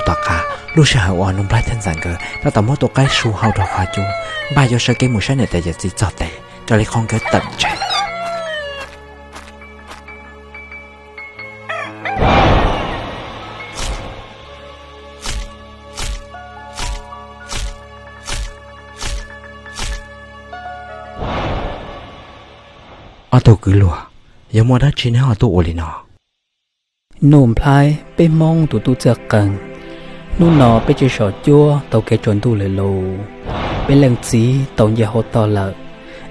Tom qab lub sij hawm uas Nuj Nplhaib thiab Ntxawm nkawd tab tom muab tus qaib su hau rau qhov cub, npaj yuav sawv kev mus saib niam tais yawm txiv txog tes, raws li qhov nkawd tawm tsam. Ob tug kwv luag, yuav muaj dab tsi neb ho tuaj ua li no? Nuj Nplhaib, peb Hmoob tus tub txawj qeej, hnub no peb tseem sov cuab tau kev tsaus ntuj lawm lauj. Peb leej txiv tau nce hauv toj lawm,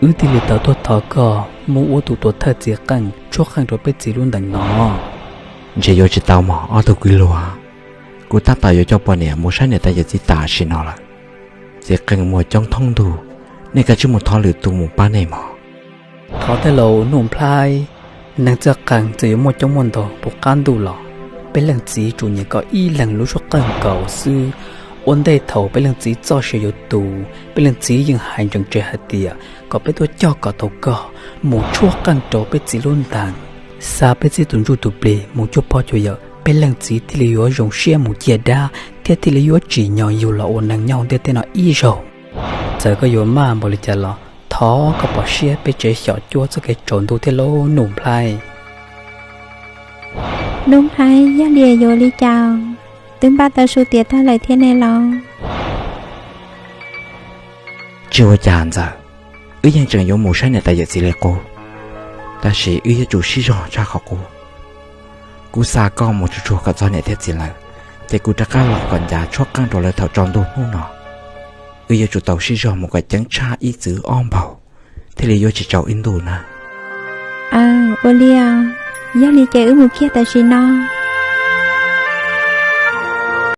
wb thiaj li tau tuaj thov koj mus ua tus tuam thawj txiv qeej tshuab qeej rau peb txiv lub ntees no. Ntshe yuav tsis tau mog ob tug kwv luag, kuv tab tom yuav coj poj niam mus saib niam tais yawm txiv tam sim no lawm. Txiv qeej muaj coob thoob ntug, nej kav tsij mus thov lwm tus mus pab nej mog. Thov tej laus Nuj Nplhaib, neeg txawj qeej txawm yuav muaj coob muaj ntau puv qab ntuj los, peb leej txiv tsuas nyiam koj ib leeg lub tshuab qeej nkaus xwb. Ua ntej thaum peb leej txiv txoj sia yuav tu, peb leej txiv yeej hais ntsees tseg hais tias kom peb tuaj coj kom tau koj mus tshuab qeej rau peb txiv lub ntees, xa peb txiv tus ntsuj tus plig mus cuag pog cuag yawm, peb leej txiv thiaj li yuav zoo siab mus ciaj dab thiab thiaj li yuav tsim nyog yug los ua neeg nyob hauv ntiaj teb no ib zaug. Txawm koj yuav maj npaum li cas los thov koj pom siab peb tsev xyom cuab txoj kev tsaus ntuj thiab lauj Nuj Nplhaib. Nuj Nplhaib, yog li yuav li cas? Twb npaj tau su tiav tag lawm thiab ne los? Tsis ua cas Ntxawm, wb yeej tseem yuav mus saib niam tais yawm txiv li qub, tab sis wb yuav tsum sib zog tshaj qhov qub. Kuv xa koj mus tsuag tsuag kom txog niam thiab txiv lawv, ces kuv rov qab los kom ncav tshuab qeej rau lawv thaum tsaus ntuj hnub no. Wb yuav tsum tau sib zog mus kom ceev tshaj ib txwm ob npaug, thiaj li yuav tsis tsaus ib ntuj na. Aw, ua li os, yog li ces wb mus kiag tam sim no.